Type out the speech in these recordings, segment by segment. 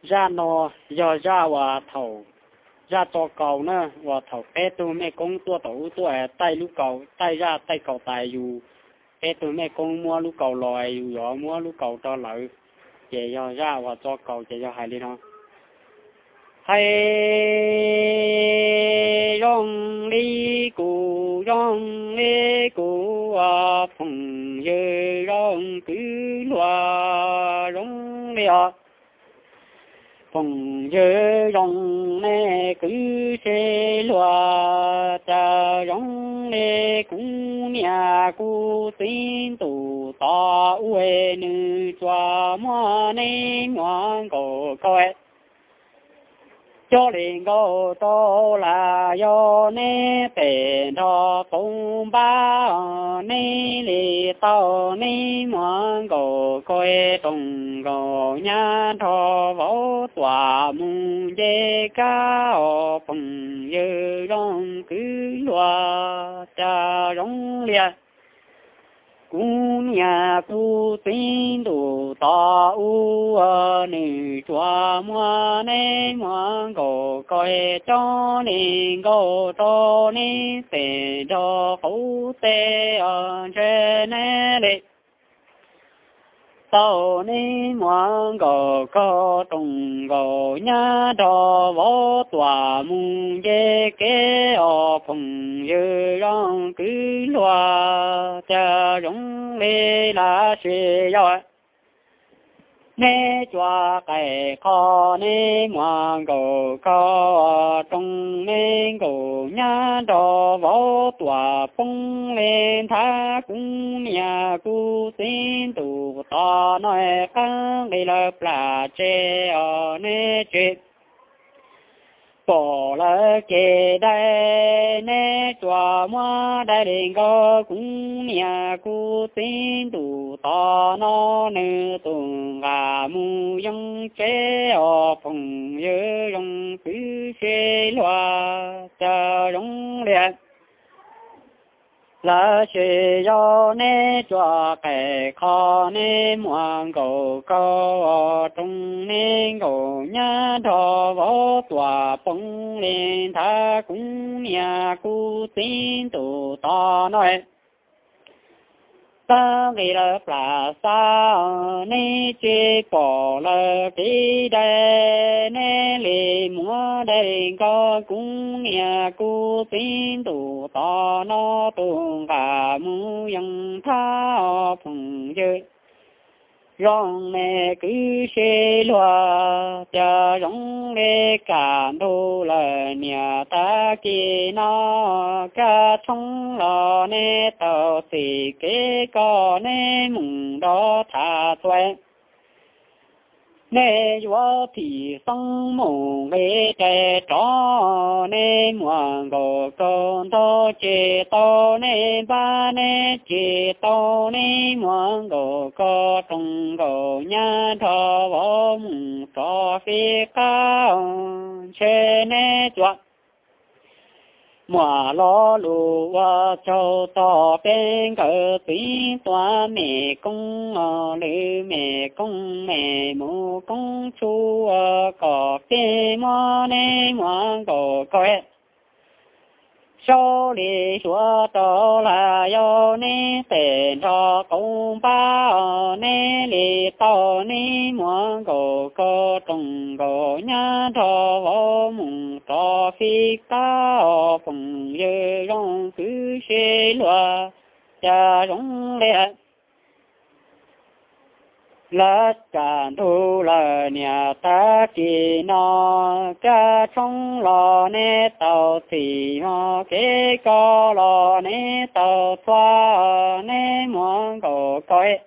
Zaj no yog zaj uas thaum, zaj tso kaus na, uas thaum peb tug mej koob tuaj tom ub tuaj taij lub kaus, taij zaj taij kaus tas yus, peb tug mej koob muab lub kaus los yus yuav muab lub kaus rau lawv, ces yog zaj uas tso kaus ces yog hais li no. Hais zoo li kuv, zoo li kuv, phooj ywg zoo kwv luag zoo li os. Phooj ywg zoo nej kwv sib luag, cas zoo li kuv niam kuv txiv ntuj tod ua, nws tsuas muab neb muam nkaus kaus coj li nkaus rau lawm. Yog neb pem nrog qub npab, neb li tau neb muam nkaus kaus, rooj nkaus nyab nrog vauv tuam mus nce kab os, phooj ywg zoo kwv luag, cas zoo li kuv niam kuv txiv ntuj tod ua, nws tsuas muab neb muam nkaus kaus coj li nkaus rau neb pem nrog qub teb os, ntshe neb li tau neb muam nkaus kaus, rooj nkaus nyab nrog vauv tuam mus nce kev os, phooj ywg zoo kwv luag, cas zoo li lawm. Sis yog neb tsuas qes qho neb muam nkaus kaus, rooj neb nkaus nyab nrog vauv tuam poob li nthav, kuv niam kuv txiv ntuj tod no qab nqis lawv plam tsev os, neb tsis pom lawv kev dai, neb tsuas muab dai li nkaus, kuv niam kuv txiv ntuj tod no nws tus nqa mus yeeb tsev os, phooj ywg zoo kwv sib luag, cas zoo li lawm. Sis yog neb tsuas qes qho neb muam nkaus kaus, rooj neb nkaus nyab nrog vauv tuam poob li nthav, kuv niam kuv txiv ntuj tod no qab nqis lawv plam xab, neb tsis pom lawv kev dai, neb li muab dai li nkaus, kuv niam kuv txiv ntuj tod no tus nqa mus yeeb thab os, phooj ywg zoo nej kwv sib luag, cas zoo li kaj ntug lawm niam, tag kis no kaj tshoob los neb tau txim kev koj, neb mus nrog tham txuas, neb yuav thim xoob mus nqis rais rov, neb muam nkaus kaus ntog tsis tau neb npab, neb tsis tau neb muam nkaus kaus, rooj nkaus nyab nrog vauv mus rov fij qab, ntshe neb tsuas muaj lo lus ua tsaug txog peb nkawd txiv tuam, mem koob lwm mem koob, mem mus koob tshub kom peb muab neb muam nkaus kaus saub li suav rau lawm. Yog neb pem nrog qub npab, neb li tau neb muam nkaus kaus, rooj nkaus nyab nrog vauv mus rov fij qab os, phooj ywg zoo kwv sib luag, cas zoo li lawv kaj ntug lawm niam, tag kis no kaj tshoob los neb tau txim os, kev koj los neb tau txhua, neb muam nkaus kaus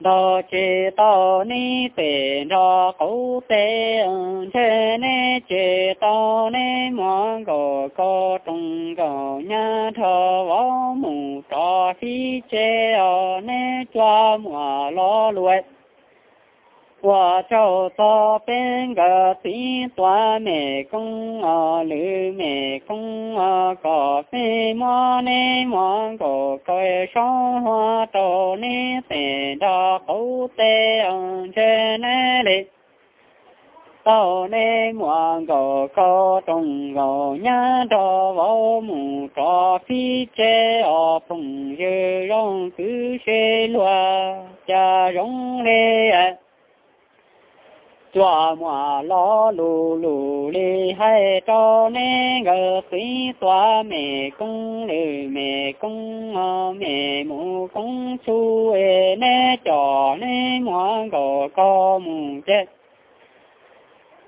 ntog tsis tau neb pem nrog qub teb, ntshe neb tsis tau neb muam nkaus kaus, rooj nkaus nyab nrog vauv mus rov fij tsev os, neb tsuas muaj lo lus ua tsaug txog peb nkawd txiv tuam, mem koob lwm mem koob, kom peb muab neb muam nkaus kaus saub huab rau neb pem nrog qub teb, ntshe neb li tau neb muam nkaus kaub rooj nkaus nyab nrog vauv mus rov pib tsev os phooj ywg zoo kwv sib luag cas zoo li. Cov muam lo lus lus li hais rau neb nkawd txiv tuav mem koob lwm mem koob, mem mus koob txhu es neb coj neb muam nkaus kaub mus ces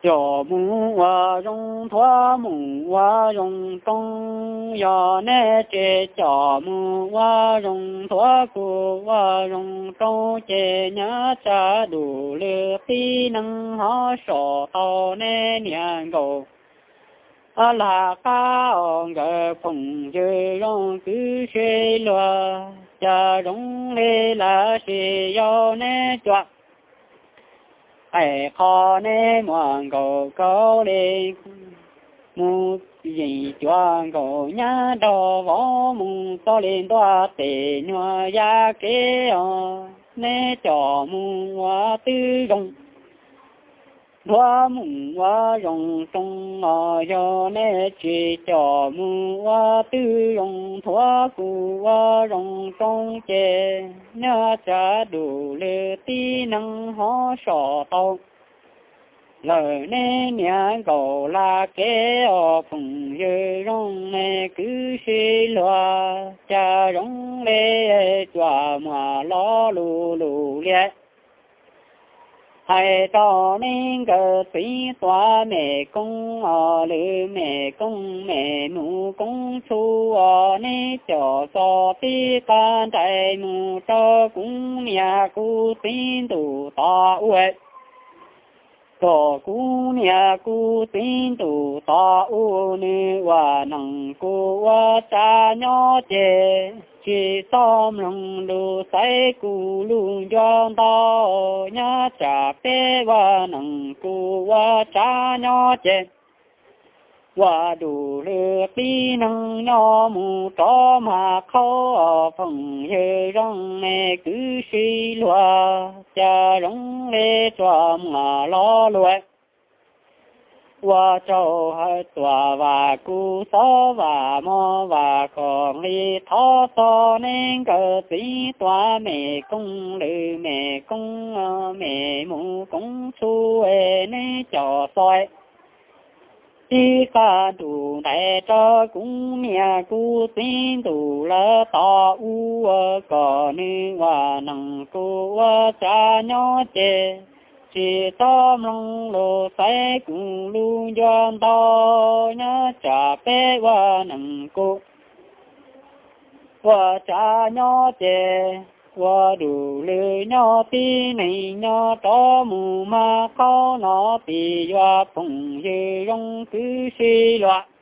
coj mus ua zoo nthuav mus ua zoo roob, yog neb tsis coj mus ua zoo nthuav kuj ua zoo roob ces nyab tsa dum lwm tib neeg ho so tau neb niam nkaus laj qab os nkawd phooj ywg zoo kwv sib luag cas zoo li lawm sis yog neb cov es qhov neb muam nkaus kaub li mus yeem cuag nkaus nyab nrog vauv mus txoj li ntuj tes nyuag yaj kev os neb coj mus ua twb zoo nthuav mus ua zoo roob os, yog neb tsis coj mus ua twb zoo nthuav kuj ua zoo roob ces nyab tsa dum lwm tib neeg ho so tau lawm neb niam nkaus laj kev os phooj ywg zoo kwv sib luag cas zoo li cov muam lo lus lus li hais rau neb nkawd txiv tuav mem koob os lwm mem koob mem mus koob txhu os neb coj txog tib qab nrais mus rau kuv niam kuv txiv ntuj tom ub kom kuv niam kuv txiv ntuj tom ub nws ua neej kuv ua tsav nyob ces tsis txhob mloog lus xaiv kuv lub ncua ntau, nyab tsam peb ua neej kuv ua tsav nyob ces ua dum lwm tib neeg nyob mus rov mag qhaub os phooj ywg zoo kwv sib luag cas zoo li cov muam lo lus ua tsaug hais tuam vam kuv xob vam mog vam kom li thov txog neb nkawd txiv tuav mem koob lwm mem koob mem mus koob txhu es neb coj txog tib qab ntuj ntais rau kuv niam kuv txiv ntuj lawv tom ub kom nws ua neej kuv ua tsav nyob ces tsis txhob mloog lus xaiv kuv lub ncua ntau, nyab tsam peb ua neej kuv ua tsav nyob ces ua dum lwm nyob tib neeg nyob rov mus mag qhaub no tib yuav phooj ywg zoo kwv sib luag